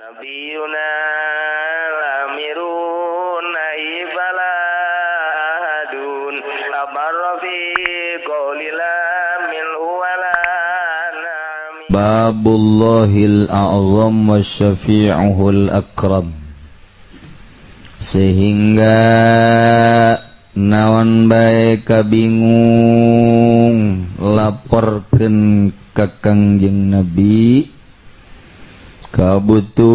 Nabiyuna lamirun naibala ahadun abarra fi qawli la minhu wala na'mi. Babullahil a'zam wa syafi'uhul akram, sehingga naon bae kabingung laporkeun ka Kangjeng Nabi, kabutuh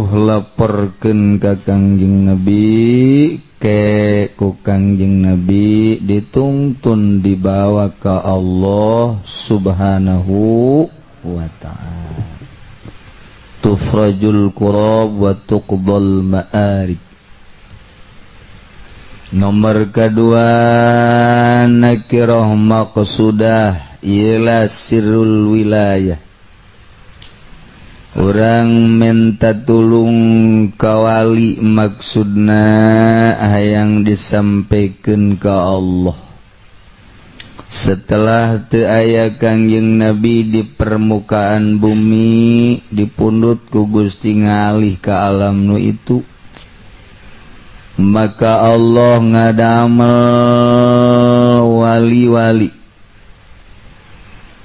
laporkeun ka Kangjeng Nabi, ke ku Kangjeng Nabi dituntun dibawa ka Allah Subhanahu wa ta'ala. Tufrajul kurab wa tuqdal ma'arib. Nomor kedua, nakirah maqsudah ialah sirrul wilayah. Urang minta tulung kawali, maksudna hayang disampaikan ke Allah. Setelah teu aya Kangjeng Nabi di permukaan bumi, dipundut ku Gusti ngalih ke alam nu itu, maka Allah ngadamel wali-wali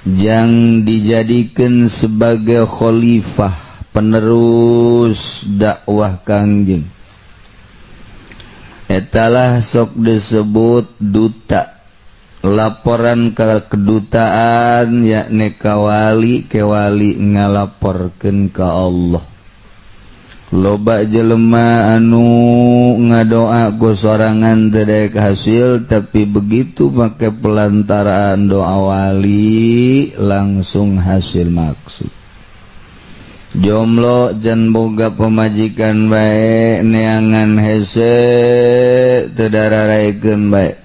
jang dijadikan sebagai khalifah penerus dakwah Kangjeng. Etalah sok disebut duta, laporan ke kedutaan, yakni kawali, kewali ngalaporkeun ka Allah. Loba jelema anu ngadoa ku sorangan teu daek hasil, tapi begitu make pelantaraan doa wali langsung hasil maksud. Jomblo can boga pemajikan bae, neangan hese teu dararaekeun bae,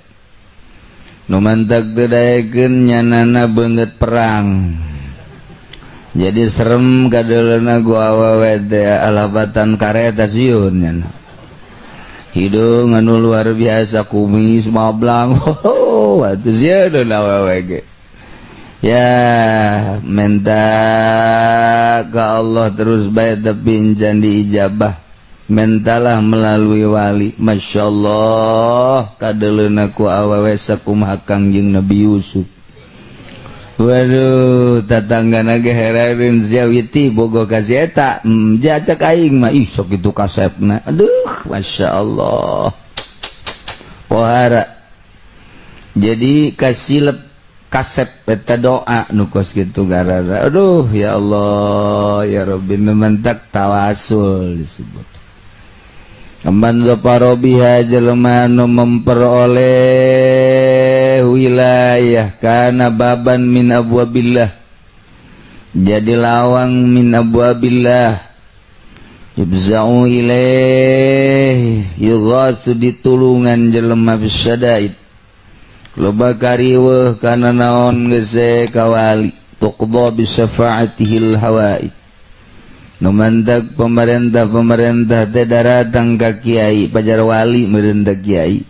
nu mantak teu daekeun nyanana beungeut perang, jadi serem kadeuleuhna ku awewe teh, alabatan kareta sieun nyana, hidung anu luar biasa, kumis mablang, oh atuh sieun awewe ge. Ya minta ke Allah terus bae tapi encan diijabah, mentalah melalui wali. Masya Allah, kadeuleuhna ku awewe sakumaha Kangjeng Nabi Yusuf. Waduh, tatangga ge heran, "Sia Witi bogoh ka si eta?" Jacak aing mah, ih sok itu kasepna. Aduh, Masya Allah, pohara jadi kasilep kasep eta doa nu kos kitu garara. Aduh, ya Allah ya Rabbi, mantak tawasul disebut. Man dzafara biha, jelema nu memperoleh wilayah, kana baban min abwabillah, jadi lawang min abwabillah, yufza'u ilaih, yughasu ditulungan jelema bisyadaid, loba kariweuh kana naon geus kawali, tuqda bisyafaatihil hawaid. Nu mantak pemerintah-pemerintah teh daratang ka kiai, pajar wali meureun kiai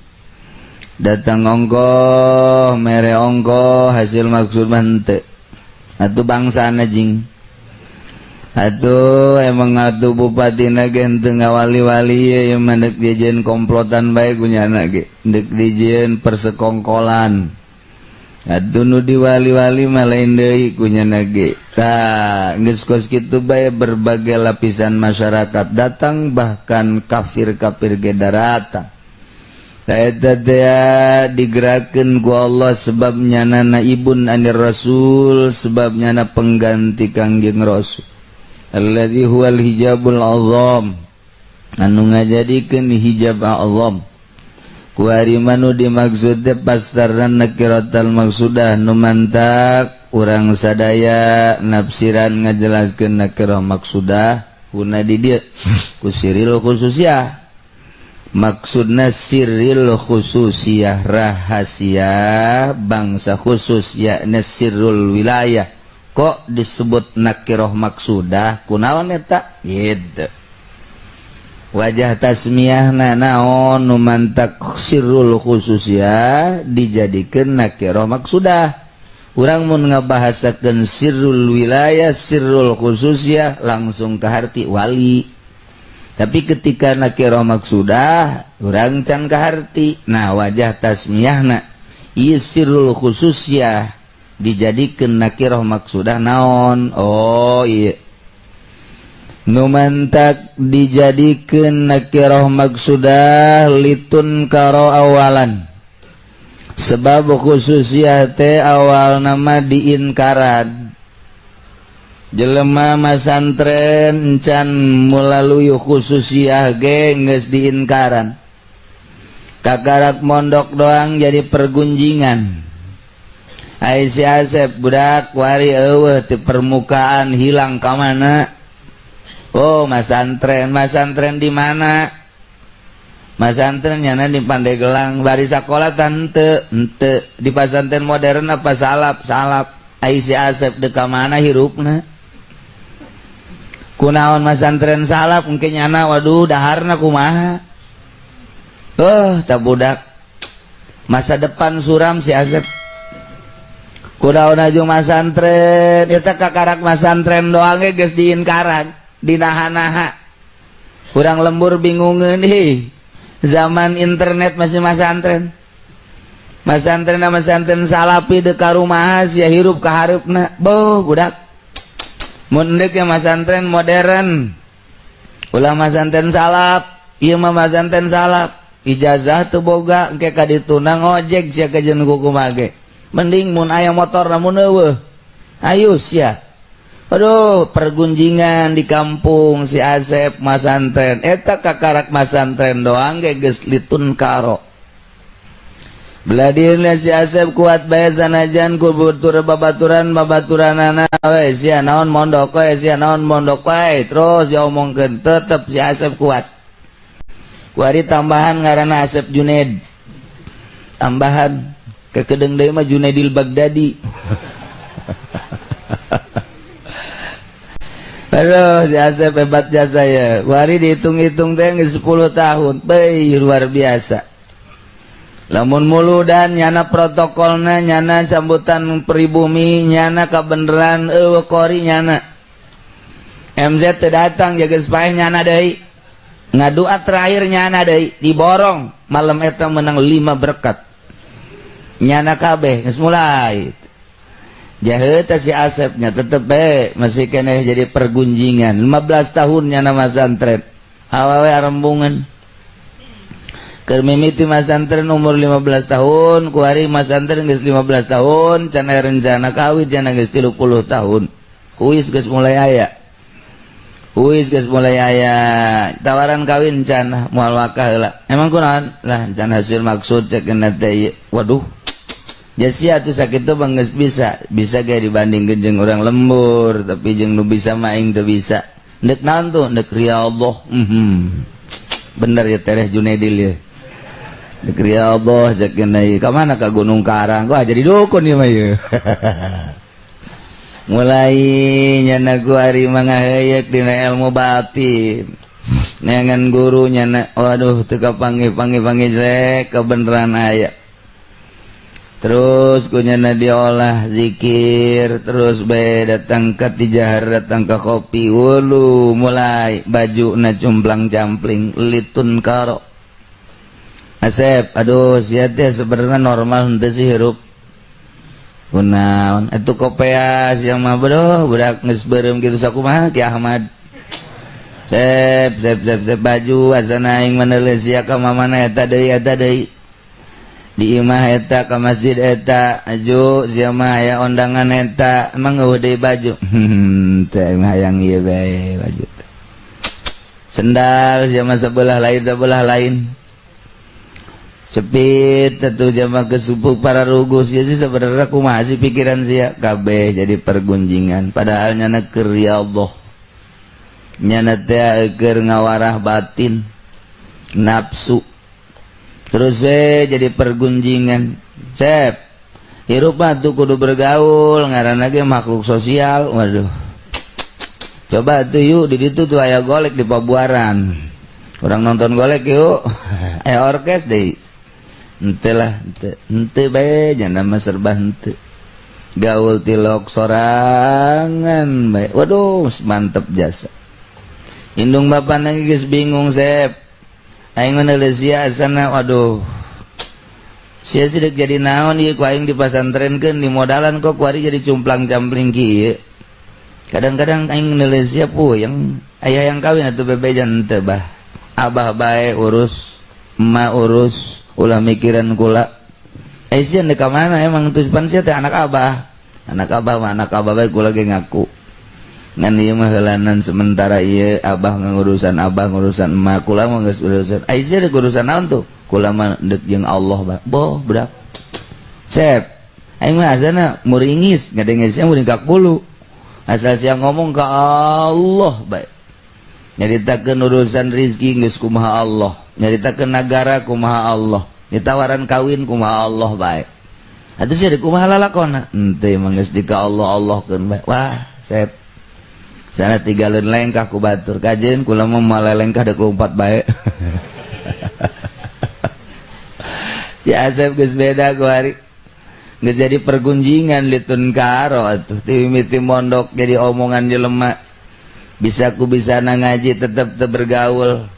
datang ongkoh mere ongkoh, hasil maksud mah henteu. Atuh bangsana jing atuh emang atuh bupati ge henteu ngawali-wali ye mah, deuk dijieun komplotan bae kunyana ge, deuk dijieun persekongkolan. Atuh nu diwali-wali mah lain deui kunyana ge. Tah, geus kos kitu bae, berbagai lapisan masyarakat datang, bahkan kafir-kafir ge daratang. Eta teh digerakkeun ku Allah sebab nyana naibun anir rasul, sebab nyana pengganti Kangjeng Rasul, alladzi huwal hijabul azam, anu ngajadikeun hijab azam. Kuari manu dimaksud teh pastaran nakiratal maksudah. Nu mantak urang sadaya nafsiran ngajelaskeun nakirah maksudah kuna di dieu ku siril khususiyah, maksudna sirril khususiyah, rahasia bangsa khusus, yakni sirrul wilayah. Kok disebut nakiroh maksudah, kunaon eta gitu wajah tasmiyahna, naon nu mantak sirrul khususiyah dijadikeun nakiroh maksudah? Urang mun ngabahasakeun sirrul wilayah, sirrul khususiyah, langsung kaharti wali. Tapi ketika nakirah maksudah, urang can kaharti. Nah, wajah tasmiyahna ieu sirrul khususiyah dijadikeun nakirah maksudah naon? Oh iya, nu mantak dijadikeun nakirah maksudah litun karo awalan, sebab khususiyah teh awal nama diinkaran. Jelema masantren encan melalui khususiyah ge geus diinkaran. Kakarak mondok doang jadi pergunjingan. Ai si Asep budak wari eueuh di permukaan, hilang ka mana? Oh, masantren. Masantren di mana? Masantren nyana di Pandeglang. Bari sakola tante ente di pasantren modern apa salaf? Salaf. Ai si Asep deka mana hirupna? Kunaon masantren salaf? Mungkin nyana, waduh, daharna kumaha? Oh, tak budak masa depan suram si Asep. Kunaon aju masantren? Eta kakarak masantren doang ge geus diinkaran, dinaha-naha. Kurang lembur bingungeun, hi, zaman internet masih masantren. Masantren masantren salafi deka rumah sia hirup ka hareupna? Boh, budak, mun deuk masantren modern, ulah masantren salaf. Ieu mah masantren salaf, ijazah teu boga, engke ka dituna ngojek sia kajeun kumaha ge. Mending mun aya motor, namun eueuh, ayo sia. Aduh, pergunjingan di kampung, si Asep masantren. Eta kakarak masantren doang ge geus litun karo. Beladina si Asep kuat bae sanajan ku batur babaturan babaturanana we, sia naon mondok we, sia naon mondok wae, terus diomongkeun, tetep si Asep kuat. Kuari tambahan ngaranna Asep Junaid. Tambahan kekedeng deui mah Junaidil Baghdadi. Aduh, si Asep hebat jasa ya. Kuari dihitung-hitung teh 10 tahun. Beuh, luar biasa. Lamun muludan nyana protokolna, nyana sambutan pribumi nyana, kabeneran eueuh kori nyana. MZ teu datang jaga paeh nyana deui. Ngadua terakhir nyana deui, diborong malam eta menang 5 berkat. Nyana kabeh geus mulai. Jaheut si Asepnya tetep bae masih keneh jadi pergunjingan. 15 tahun nyana masantren. Awewe arembungan. Keur mimiti masantren umur 15 tahun, kuari masantren geus 15 tahun, can aya rencana kawin cenah geus 30 tahun. Kuis geus mulai aya. Kuis geus mulai aya tawaran kawin can, moal wakah heula. Emang kunaon? Lah, can hasil maksud cek teh. Waduh. Jasia atuh sakitu mah geus bisa, bisa ge dibandingkeun jeung urang lembur, tapi jeung nu bisa mah aing teu bisa. Ndek naon tuh? Ndek riyadhah. Bener ya Tereh Junaidil ya. Negeri Allah ka mana? Ka Gunung Karang. Wah, jadi dukun ya mah ieu. Mulai nyana ku ari mangaheuyeuk dina ilmu batin, neangan guru nyana, waduh, teu kapanggih panggih panggih jelek, kebenaran aya. Terus ku nyana diolah zikir terus bae, datang ke tijahar, datang ke kopi wulu, mulai baju na cumplang campling litun karo. Asep, aduh, sia teh sebenarnya normal henteu sih hirup? Kunaon atuh kopeas yang mah? Bro, budak geus beureum kitu sakumaha Ki Ahmad? Sep sep sep sep, baju asana aing meneles sia ka mamana, eta deui, eta deui, di imah eta, ka masjid eta, aju sia mah aya undangan eta, emang eueuh deui baju? Teh mah hayang ieu bae baju. Sendal sia mah sebelah lain, sebelah lain sepit tentu jama kesupu para rugus ya sih. Sebenarnya kumaha sih pikiran sia? Kabeh jadi pergunjingan, padahal nyana keur ya Allah, nyana teh keur ngawarah batin nafsu. Terus we jadi pergunjingan. Cep, hirup mah tuh kudu bergaul, ngaranna ge makhluk sosial. Waduh, coba tuh yuk, di ditu tuh aya golek di Pabuaran, urang nonton golek yuk, aya orkes deui. Henteu lah, henteu, henteu bae, nyana mah serba henteu. Gaul tilok sorangan bae. Waduh, mantep jasa. Indung bapana geus bingung, Sep. Aing mah sia asana, waduh. Sia sih dek jadi naon ieu ku aing dipasantrenkeun, dimodalan kok kuari jadi cumplang-campling kieu. Kadang-kadang aing neuleuh sia puyeng, aya yang kawin atuh bebejan teu bah. Abah bae urus, emak urus, ulah mikiran kula. Eh sia dek ka mana emang tuh pan sia teh anak abah. Anak abah mah anak abah bae kula ge ngaku. Ngan ieu mah heulanan sementara ieu abah ngurusan abah ngurusan emak kula mah geus urusan. Ai sia dek urusan naon tuh? Kula mah dek jeung Allah bah. Boh budak. Sep. Aing mah asana muringis ngadenge sia muringkak bulu. Asal sia ngomong ka Allah bae. Nyaritakeun urusan rizki geus kumaha Allah, nyaritakeun nagara kumaha Allah, ditawaran kawin kumaha Allah bae. Atuh sia dek kumaha lalakona? Henteu mah geus di ka Allah Allahkeun bae. Wah, sep. Sana tinggalin lengkah ku batur kajen kula mah malelengkah dek lompat bae. Si Asep geus beda ku hari. Geus jadi pergunjingan litun karo atuh ti mimiti mondok jadi omongan jelema. Bisa ku bisa na ngaji tetep teu bergaul.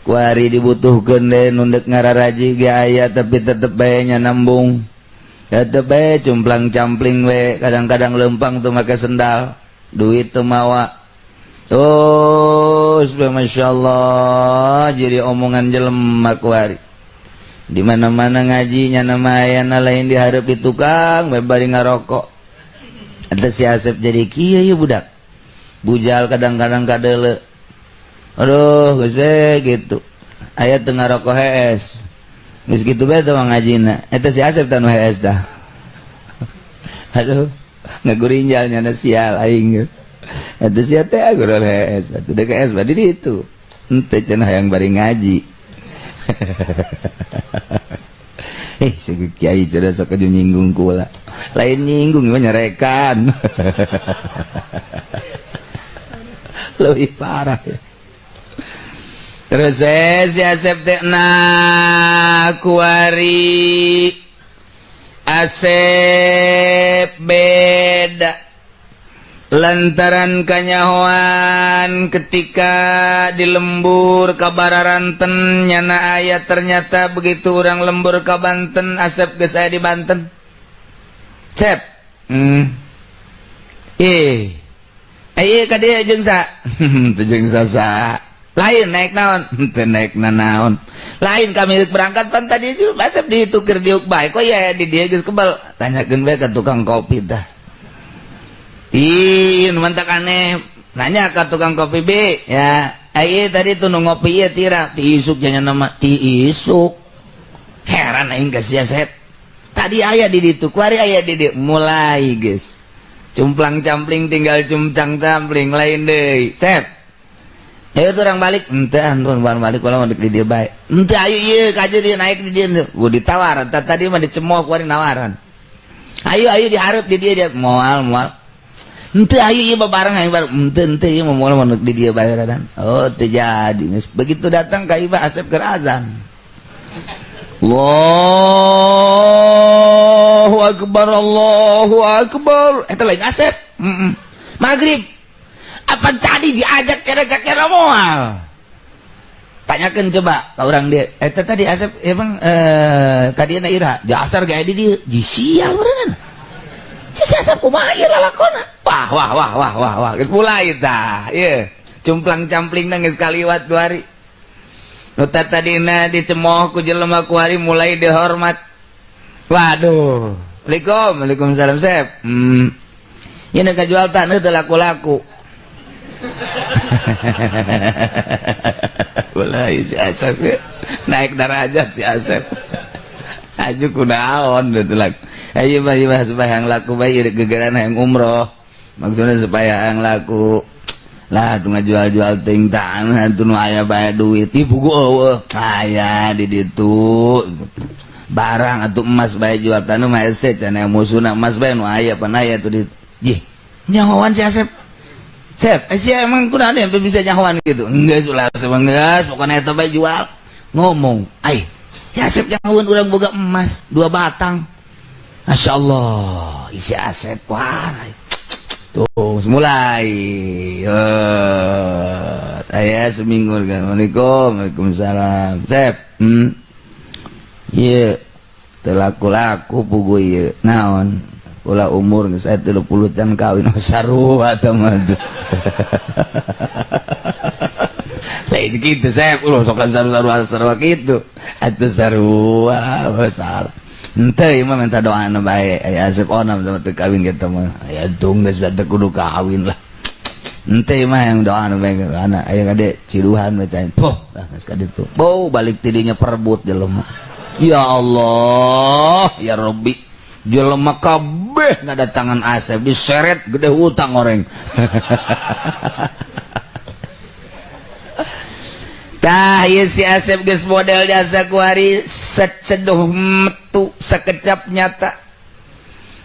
Ku hari dibutuhkeun deui nu deuk ngararaji ge aya tapi tetep bae nya nambung. Tetep bae cumplang-campling we, kadang-kadang lempang teu make sendal, duit teu mawa. Terus Masya Allah jadi omongan jelema ku hari. Di mana-mana ngajinya nama ayana lain diharap di tukang bae bari ngarokok. Eta si Asep jadi kieu ye budak. Bujal kadang-kadang kadele. Aduh geus we gitu. Aya teu ngarokok hees. Geus kitu bae teh ngajina. Eta si Asep teh nu hees dah. Aduh, ngagurinjal nya sial aing. Eta sia teh agurul hees. Atuh deuk hees badi ditu. Henteu cenah hayang bari ngaji. Si kiai cenah sok nyinggung kula. Lain nyinggung mah nyerekan. Lebih parah ya. Terus si Asep teh na kuari Asep beda lantaran kanyahoan ketika di lembur kabararanten nyana aya ternyata begitu orang lembur ka Banten Asep geus aya di Banten. Cep. Ayo ka dieu jeung sa. Teu jeung sasa. Lain naik naon? Teu naik naon. Lain kami berangkat pan tadi Asep ditukir diuk bae kok ya di dieu geus kebal. Tanyakeun bae ka tukang kopi tah. Ih, nu mantak aneh. Nanya ka tukang kopi B, ya. Ayo tadi tuh nu ngopi ieu tira ti isuk nya nama ti isuk. Heran aing ka sia Sep. Tadi aya di ditu, kuari aya di dieu. Mulai geus. Cumplang-campling tinggal cumplang-campling lain deui. Sep. Ayo tuh orang balik, henteu antuan balik kula mah di dieu bae. Henteu ayo ieu ka dieu naik di dieu. Gua ditawar, tadi mah dicemooh kuari nawaran. Ayo ayo dihareup di dieu dia moal moal. Henteu ayo ieu babareng aing bareng. Henteu henteu ieu mah moal mah di dieu bae radan. Oh teu jadi. Begitu datang ka Ibah Asep keur azan. Allahu akbar Allahu akbar. Eta lain Asep. Maghrib. Apa tadi diajak cere-cere moal? Tanyakeun coba ka urang dieu. Eta tadi Asep emang ka dieu na ira. Jasar ge di dieu. Ji sial meureunna. Si Asep kumaha ieu lalakona? Wah wah wah wah wah wah. Geus mulai tah. Ieu cumplang-camplingna geus kaliwat dua hari. Nu tadina dicemooh ku jelema ku hari mulai dihormat. Waduh. Waalaikum, waalaikumsalam Sep. Ieu nu kajual taneuh teu laku-laku. Mulai si Asep ya. Naik derajat si Asep. Aju kunaon teu laku. Ayo mah ieu supaya yang laku bae gegeran hayang umroh. Maksudnya supaya yang laku. Lah tuh ngajual-jual ting tanah tuh nu aya bae duit. Ih pugu eueuh. Aya di ditu. Barang atuh emas bae jual tanah mah hese cenah musuhna emas bae nu aya pan aya tuh di. Jih, nyahoan si Asep. Sep, sia emang kunaon yang bisa nyahoan gitu? Enggeus ulah Asep geus, pokona eta bae jual. Ngomong, ai, si Asep nyahoan urang boga emas 2 batang. Masya Allah isi Asep wah tuh mulai aya seminggu kan. Assalamualaikum. Waalaikumsalam Sep. Iya teu laku-laku pugu ieu naon kula umur geus aya 30 can kawin. Oh, sarua tah mah tuh. Lain kitu Sep, ulah sok sarua sarua kitu atuh, sarua salah. Henteu, ieu mah minta doana bae. Aya Asep onam sama teu kawin kitu mah aya tung geus teu kudu kawin lah. Henteu, ieu mah yang doana bae anak aya kade ciduhan bacain poh lah geus ka ditu. Bau balik tidinya perebut jelema. Ya Allah ya Rabbi, jelema kabeh ngadatangan Asep diseret gede hutang orang. Tah ieu si Asep geus model jasa kuari seceduh metu sekecap nyata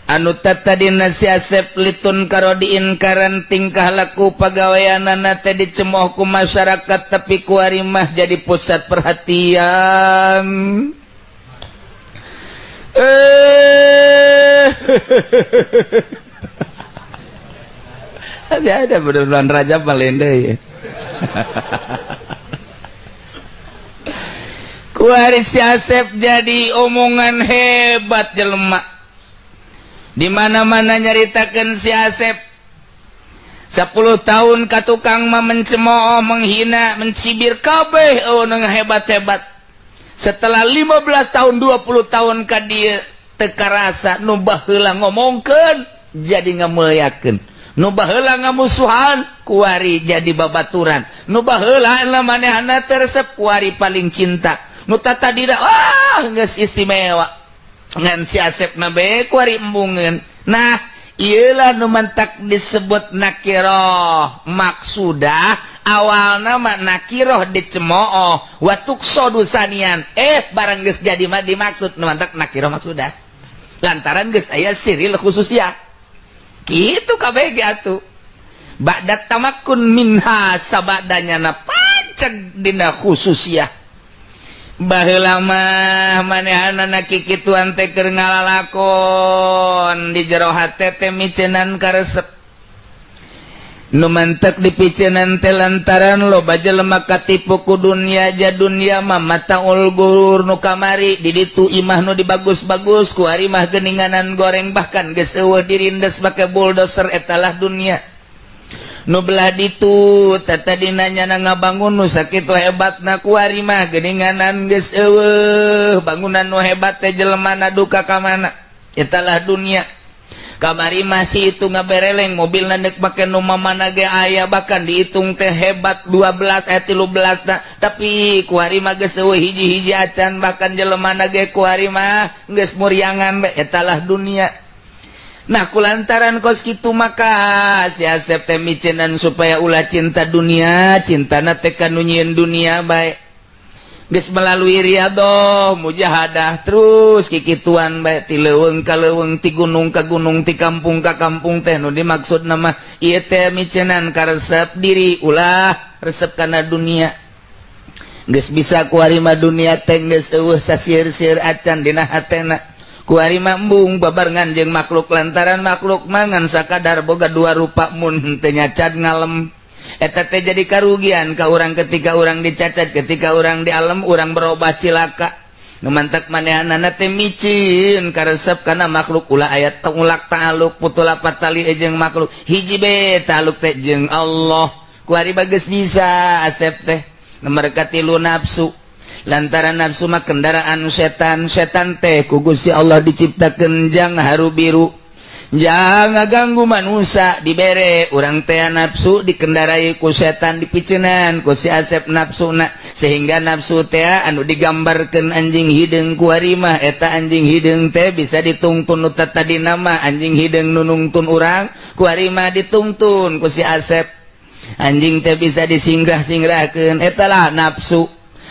anu tadina si Asep litun karodiin karan tingkah laku pagaweanana teh dicemooh ku masyarakat, tapi kuari mah jadi pusat perhatian. Tapi ada bulan Rajab malende ya. Kuari si Asep jadi omongan hebat jelema. Di mana-mana nyaritakeun si Asep. 10 tahun ka tukang mah mencemooh, menghina, mencibir kabeh oh hebat-hebat. Setelah 15 tahun 20 tahun ka dieu teu karasa nu baheula ngomongkeun jadi ngamuliakeun. Nu baheula ngamusuhan kuari jadi babaturan. Nu baheula manehna teu resep kuari paling cinta. Nu tatadina wah geus istimewa. Ngan si Asep na bae kuari embungeun. Nah, ieulah nu mantak disebut nakiroh. Maksudah awalna mah nakiroh dicemooh wa tuqsadu sanian. Barang geus jadi mah dimaksud nu mantak nakiroh maksudah. Lantaran geus aya siril khususiyah. Kitu kabeh ge atuh. Ba'da tamakkun minha sabadanya na panceg dina khususiyah. Baheula mah manehanana kikituan teh keur ngalalakon di jero hate teh miceunan karesep. Nu mantek dipiceunan teh lantaran loba jelema katipu ku dunya, ja dunya mah mataul gurur. Nu kamari di ditu imah nu dibagus-bagus kuari mah geuninganan goreng, bahkan geus eueuh dirindes make bulldozer, etalah dunia. Nu belah ditu tadina nyana ngabangun nu sakitu hebatna kuari mah geuninganan geus eueuh bangunan nu hebat teh jelemana duka ka mana, etalah dunia. Kamari masih itu ngabereleng mobilna deuk make nu mamana ge aya, bahkan dihitung teh hebat 12 13 na, tapi kuari mah geus eueuh hiji-hiji acan, bahkan jelemana ge kuari mah geus muriangan bae, etalah dunia. Nah, kulantaran kos kitu maka si Asep teh miceunan supaya ulah cinta dunia, cintana teh ka nu nyieun dunia bae. Geus melalui riyadhah, mujahadah terus kikituan bae ti leuweung ka leuweung, ti gunung ka gunung, ti kampung ka kampung teh nu dimaksud nama ieu teh miceunan karesep diri ulah resep kana dunia. Geus bisa kuari mah dunia teh geus eueuh sasieur-sieur acan dina hatena. Kuari mah embung babarengan jeung makhluk lantaran makhluk mangan sakadar boga dua rupa mun henteu nyacat ngalem. Eta teh jadi karugian ka urang ketika urang dicacat, ketika urang dialem urang berubah cilaka. Nu mantak manehanana teh micin karesep kana makhluk ulah aya tungulak ta'aluk putulapat tali jeung makhluk hiji be ta'aluk teh jeung Allah. Kuari bagus bisa Asep teh nomor katilu nafsu. Lantaran nafsu mah kendaraan setan, setan teh ku Gusti Allah diciptakeun jang haru biru, jangan ganggu manusia, dibere urang teh nafsu dikendarai ku setan, dipiceunan ku si Asep nafsuna sehingga nafsu teh anu digambarkeun anjing hideung. Kuari mah eta anjing hideung teh bisa ditungtun nu tadi nama anjing hideung nu nungtun urang, kuari mah ditungtun ku si Asep anjing teh bisa disingrah-singrahkeun, etalah nafsu.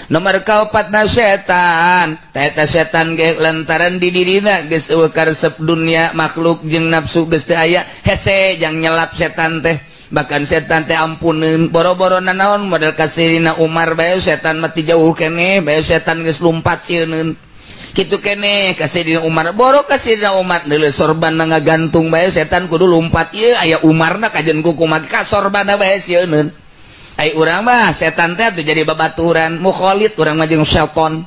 Nomor kaopatna setan. Eta setan ge lantaran di dirina geus eueuh karesep dunia makhluk jeung nafsu geus teu aya hese jang nyelap setan teh, bahkan setan teh ampuneun boro-boro nanaon model kasirina Umar bae setan mah ti jauh keneh bae setan geus lumpat sieuneun. Kitu keneh ka Sayyidina Umar, borok ka Sayyidina Umar, neuleuh sorban ngagantung bae setan kudu lumpat. Ieu aya Umarna kajen ku kumaha ka sorbanna bae sieuneun. Ai urang mah setan teh atuh jadi babaturan, mukhalid urang mah jeung setan.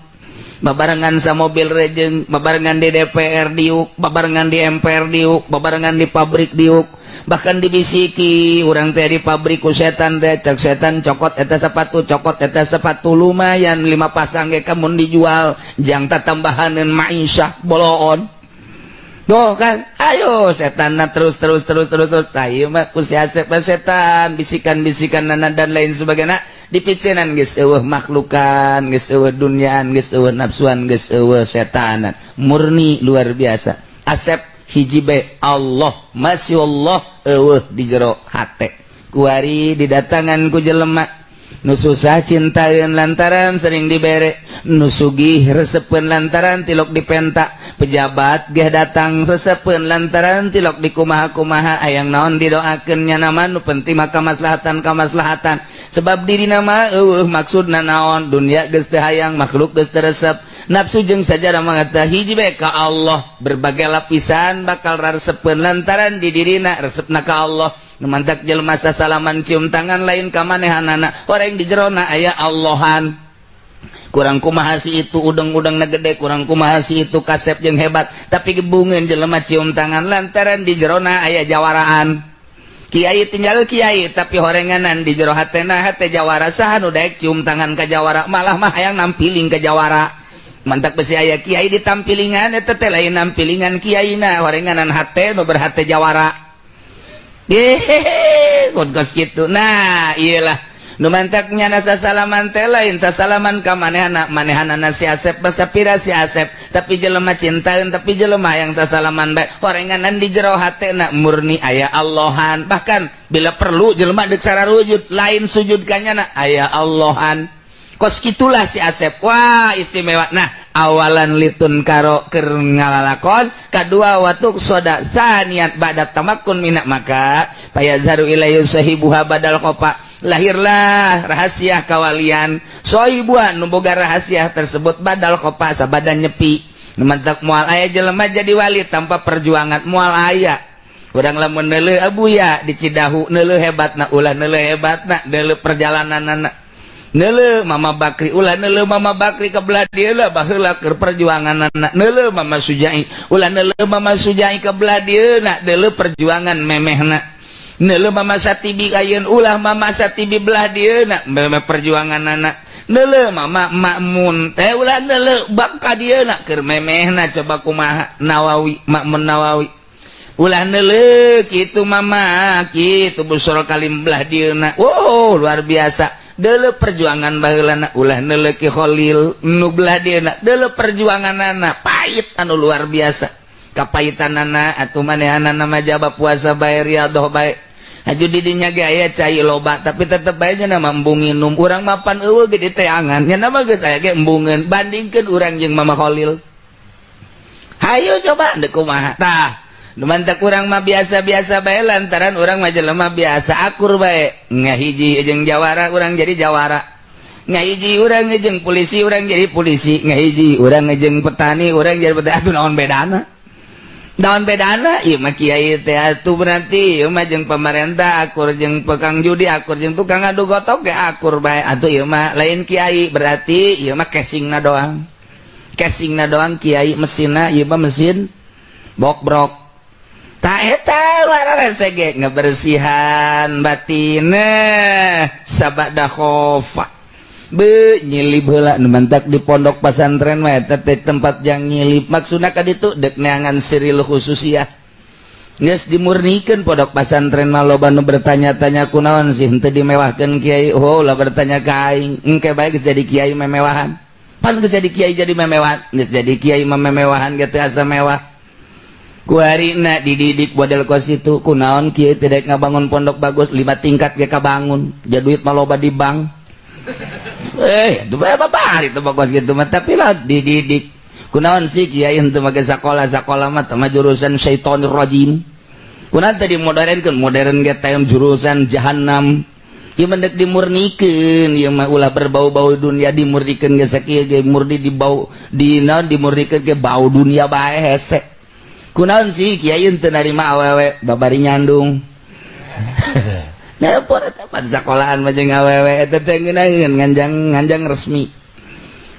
Babarengan sa mobil rejeng, babarengan di DPR diuk, babarengan di MPR diuk, babarengan di pabrik diuk, bahkan dibisiki urang teh di pabrik ku setan teh, cek setan cokot eta sepatu, cokot eta sepatu, lumayan 5 pasang ge kamun dijual jang tatambahaneun maisha boloon. Doh kan, ayo setan terus terus terus terus terus. Tah ieu mah ku si Asep setan bisikan-bisikan nana dan lain sebagainya dipicenan geus eueuh makhlukan, geus eueuh dunyaan, geus eueuh nafsuan, geus eueuh setanan. Murni luar biasa. Asep hiji bae Allah, masya Allah eueuh di jero hate. Kuari didatangan ku jelema nu susah cintaeun lantaran sering dibere, nu sugih resepeun lantaran tilok dipenta, pejabat geh datang sesepeun lantaran tilok dikumaha-kumaha, ayang naon didoakeun nya nama nu penting mah kamaslahatan kamaslahatan. Sebab dirina mah eueuh maksudna naon, dunia geus teu hayang, makhluk geus teu resep, nafsu jeung sajarah mah teh hiji bae ka Allah, berbagai lapisan bakal raresepeun lantaran di dirina resepna ka Allah. Mantak jelema sasalaman cium tangan lain ka manehanana, orang di jerona aya Allahan. Kurang kumaha si itu udeng-udengna gede, kurang kumaha si itu kasep jeung hebat, tapi gebungeun jelema cium tangan lantaran di jerona aya jawaraan. Kiai tinggal kiai tapi horenganan di jero hatena hate jawara, saha nu daek cium tangan ka jawara, malah mah hayang nampiling ka jawara. Mantak besi aya kiai ditampilingan eta teh lain nampilingan kiaina, horenganan hate nu berhate jawara. Hehehe, kos gitu. Nah, iyalah. Nu mantak nyana sasalaman teh lain sasalaman ka manehana, manehanana si Asep basapira si Asep, tapi jelema cintaeun, tapi jelema yang sasalaman bae. Horenganan di jero hatena murni aya Allahan. Bahkan bila perlu jelema deuk sararujud, lain sujud ka nyana aya Allahan. Kos kitulah si Asep. Wah, istimewa. Nah, awalan litun karo keur ngalalakon, kadua watuk soda saniat ba'da tamakkun minak maka payazharu ilaihi sahibuha badal khofa. Lahirlah rahasia kawalian sohibuha nu boga rahasia tersebut badal khofa sabadan nyepi. Mantak moal aya jelema jadi wali tanpa perjuangan, moal aya. Urang lamun neuleuh Abuya di Cidahu neuleuh hebatna, ulah neuleuh hebatna, neuleuh perjalananana. Neuleuh Mama Bakri, ulah neuleuh Mama Bakri ke belah dieu lah baheula keur perjuanganana. Neuleuh Mama Sujai, ulah neuleuh Mama Sujai ke belah dieu na, neuleuh perjuangan memehna. Neuleuh Mama Satibi ayeun, ulah Mama Satibi belah dieu na, memeh perjuanganana. Neuleuh Mama Makmun teh ulah neuleuh bak ka dieu na keur memehna, coba kumaha Nawawi, Makmun Nawawi. Ulah neuleuh kitu Mama, kitu Busro Kalim belah dieu na. Wow, luar biasa. Deuleuh perjuangan baheulana, ulah neuleuh Ki Khalil nu belah dieuna, deuleuh perjuanganana pahit anu luar biasa. Kapahitanana atuh manehanana mah jaba puasa bae, riyadhah bae. Haju di dinya ge aya cai loba tapi tetep bae nya mah embung nginum. Urang mapan eueuh ge diteangan. Nya mah geus aya ge embungeun, bandingkeun urang jeung Mama Khalil. Hayu coba deuk kumaha. Tah, mantak urang mah biasa-biasa bae lantaran urang mah jelema biasa akur bae. Ngahiji jeung jawara urang jadi jawara. Ngahiji urang jeung polisi urang jadi polisi. Ngahiji urang jeung petani urang jadi petani. Atuh naon bedana? Naon bedana? Ieu mah kiai teh atuh berarti ieu mah jeung pemerintah akur, jeung tukang judi akur, jeung tukang adu gotok ge akur bae. Atuh ieu mah lain kiai, berarti ieu mah casingna doang. Casingna doang kiai, mesinna ieu mah mesin bokbrok. Tak eta rese ge ngebersihan batin sabada khofa be nyilib heula. Nu mantak di pondok pesantren mah eta teh tempat jang nyilib, maksudna ka ditu deuk neangan siril khususiyah. Geus dimurnikeun pondok pesantren mah, loba nu bertanya-tanya kunaon sih henteu dimewahkeun kiai. Oh, lah bertanya ka aing, engke bae geus jadi kiai memewahan. Pan geus jadi kiai jadi memewahan, geus jadi kiai mah memewahan ge teu asa mewah. Kuarina dididik model kos itu, kunaon kiai tidak ngabangun pondok bagus 5 tingkat ge kabangun, ja duit mah loba di bank. Itu bapak itu bagus gitu mah, tapi lah dididik kunaon sih kiai henteu make sakola, sakola mah mah jurusan syaitonir rajim. Kunaon tadi modernkeun, modern ge teh jurusan jahanam. Ieu mah deuk dimurnikeun, ieu mah ulah berbau-bau dunia. Dimurnikeun ge sakieu ge murni dibau di naon, dimurnikeun ge bau dunia bae hese. Kunaon sih kiai teu narima awewe babari nyandung? Nah, eta pan sekolahan mah jeung awewe eta teh ngeunaheun nganjang nganjang resmi.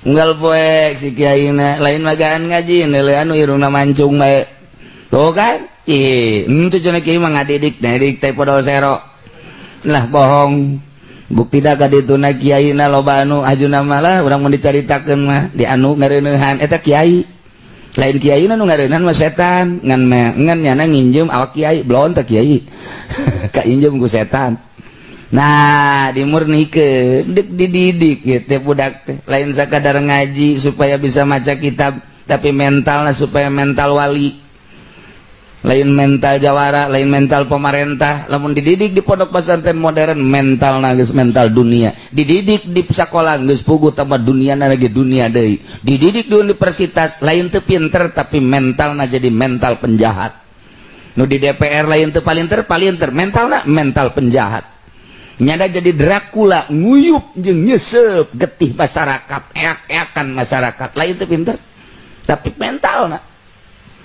Unggal poek si kiai na lain magaan ngaji, neuleuh anu irungna mancung bae. Tuh kan? Ih, henteu cenah kiai mah ngadidik, ngadidik teh podol sero. Lah, bohong. Bukti da ka dituna kiai na loba anu ajuna malah urang mun dicaritakeun mah di anu ngareuneuhan eta kiai. Lain kiai nu ngareuneuhan mah setan, ngan ngan nyana nginjem awak kiai, belon teh kiai. Ka injem ku setan. Nah, dimurnikeun, deuk dididik gitu budak teh. Lain sakadar ngaji supaya bisa maca kitab, tapi mentalna supaya mental wali. Lain mental jawara, lain mental pemerintah. Lamun dididik di pondok pesantren modern, mental geus mental dunia. Dididik di sekolah geus puguh tambah dunia lagi dunia deui. Dididik di universitas lain teu pinter, tapi mentalna jadi mental penjahat. Nu di DPR lain teu palinter palinter, mentalna mental penjahat. Nyada jadi Dracula, nguyup jeung nyesep getih masyarakat, eak-eakan masyarakat. Lain teu pinter, tapi mentalna.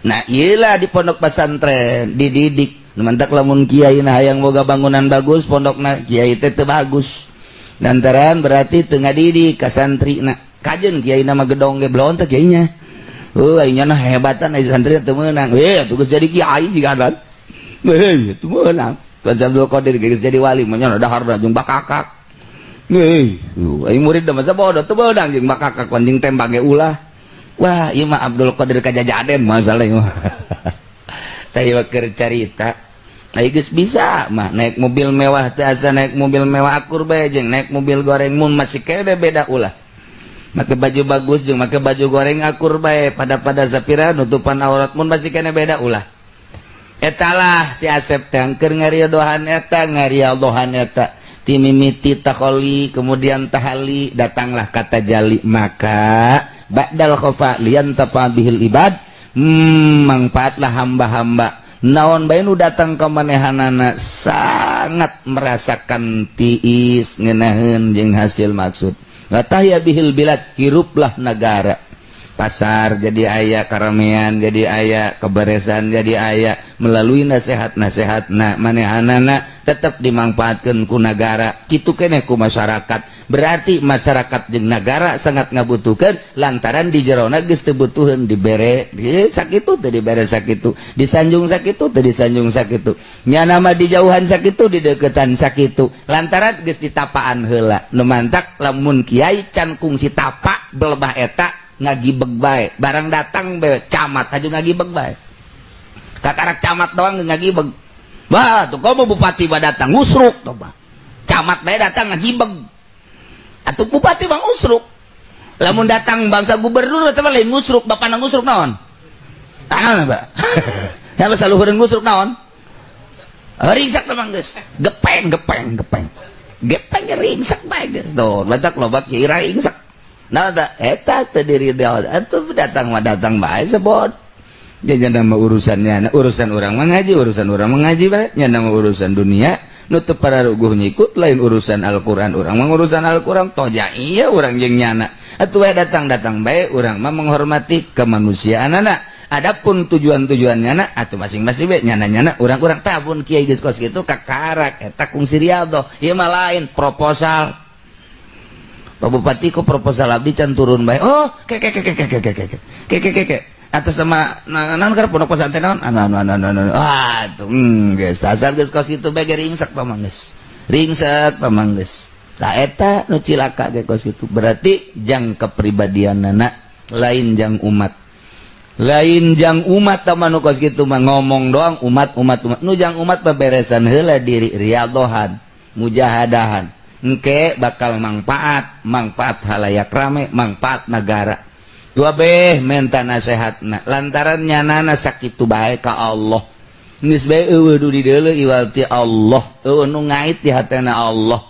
Nah, iyalah di pondok pesantren dididik. Mantak lamun kiai nah hayang boga bangunan bagus, pondokna kiai teh teu bagus. Lantaran berarti teu ngadidik ka santrina. Kajen kiai nama gedong ge belon teh kiainya. Oh, aing nah hebatan ai santri teu meunang. Eh, atuh geus jadi kiai jiga kan. Eh, teu meunang. Tuan Abdul Qadir geus jadi wali mah nya dahar jeung bakakak. Eh, aing murid mah bodoh teu meunang jeung bakakak jeung tembak ge ulah. Wah, ieu mah Abdul Qadir kajajaden masalah ieu mah. Tah, ieu keur carita. Ai geus bisa mah naik mobil mewah teh, asa naik mobil mewah akur bae jeung naik mobil goreng, mun masih kene beda ulah. Make baju bagus jeung make baju goreng akur bae, pada pada sapira nutupan aurat, mun masih kene beda ulah. Etalah si Asep teh keur ngaridohan eta, ngaridohan eta timimiti takholi, kemudian tahali, datanglah kata jali. Maka ba'dal khofa liyantafa bihil ibad, mangfaatlah hamba-hamba. Naon bae nu datang ke manehanana sangat merasakan tiis, ngenaheun jeung hasil maksud. Wa tahya bihil bilad, hiruplah negara, pasar jadi aya, karamean jadi aya, keberesan jadi aya melalui nasihat-nasihat. Nah, manehanana tetap dimanfaatkan ku negara, kitu keneh ku masyarakat. Berarti masyarakat jeung negara sangat ngabutuhkeun, lantaran di jerona geus teu butuheun dibere sakitu teu dibere sakitu, disanjung sakitu teu disanjung sakitu, nyana mah dijauhan sakitu, dideketan sakitu, lantaran geus ditapaan heula. Nu mantak lamun kiai can kungsi tapa belebah eta ngagibeg bae. Barang datang bae camat aja ngagibeg bae, kakarak camat doang ngagibeg. Wah, tuh komo bupati ba datang ngusruk tuh bah. Camat bae datang ngagibeg atuh, bupati bang usruk. Lamun datang bangsa gubernur eta mah lain ngusruk, bapak ngusruk naon? Tangan ba ya basa luhureun ngusruk naon? Ringsak teh geus gepeng gepeng gepeng gepeng, ringsak bae geus. Tuh batak loba kiai ringsak. Nah, eta teu diri atuh datang mah datang bae sebot. Jadi nama urusannya, urusan orang mengaji, urusan orang mengaji bae. Nya nama urusan dunia, nutup para ruguh nyikut lain urusan Al-Qur'an. Urang mah urusan Al-Qur'an toja iya urang jeung nyana. Atuh bae datang-datang bae, urang mah menghormati kemanusiaan anak. Adapun tujuan-tujuannya na atau masing-masing bae nyana-nyana urang-urang tabun kiai geus kos kitu kakarak eta kungsi riyadhah. Ieu mah lain proposal. Pak Bupati, kok proposal abdi can turun bae? Oh, ke ke ke ke ke ke ke ke ke ke ke ke atas sama naon keur pondok pesantren naon anu anu anu anu anu. Ah, tuh geus asal geus kos kitu bae ge ringsek pamang geus. Ringsek pamang geus. Tah, eta nu cilaka ge kos kitu. Berarti jang kepribadianana, lain jang umat. Lain jang umat tah nu kos kitu mah, ngomong doang umat umat umat. Nu jang umat beberesan heula diri, riyadhohan, mujahadahan. Engke bakal manfaat, manfaat halayak rame, manfaat negara. Dua beh menta nasehatna lantaran nyanana sakitu bae ka Allah. Geus bae eueuh du dideuleu iwal ti Allah, eueuh nu ngait di hatena Allah.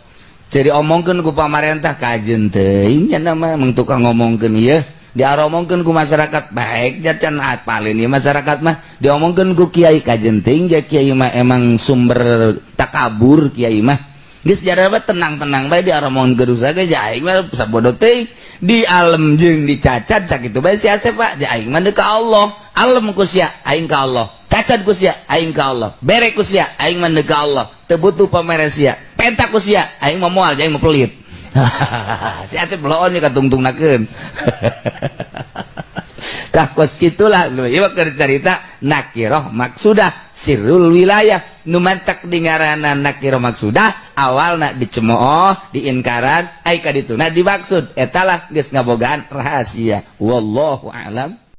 Jadi omongkeun ku pamarentah kajeun teuing, nya mah mung tukang ngomongkeun ieu, diaromongkeun ku masyarakat baik can apalin ieu masyarakat mah, diomongkeun ku kiai kajeun teuing ja kiai mah emang sumber takabur kiai mah. Geus jaraba tenang-tenang bae di aromongan gerusa ge, aing mah sabodo teuing di alem jeung dicacat sakitu bae si Asep, Pak. Di aing mah ka Allah, alem ku sia, aing ka Allah, cacat ku sia, aing ka Allah, bere ku sia, aing mah ka Allah, teu butuh pamere sia, penta ku sia, aing mah moal, aing mah pelit. Si Asep bloon katungtungnakeun. Tah, kos kitulah lu ieu keur carita nakiroh maksudah, sirrul wilayah nu mantak di ngaranna nakiroh maksudah. Awalna dicemooh, diinkaran, ai ka dituna dimaksud, etalah geus ngabogaan rahasia. Wallahu a'lam.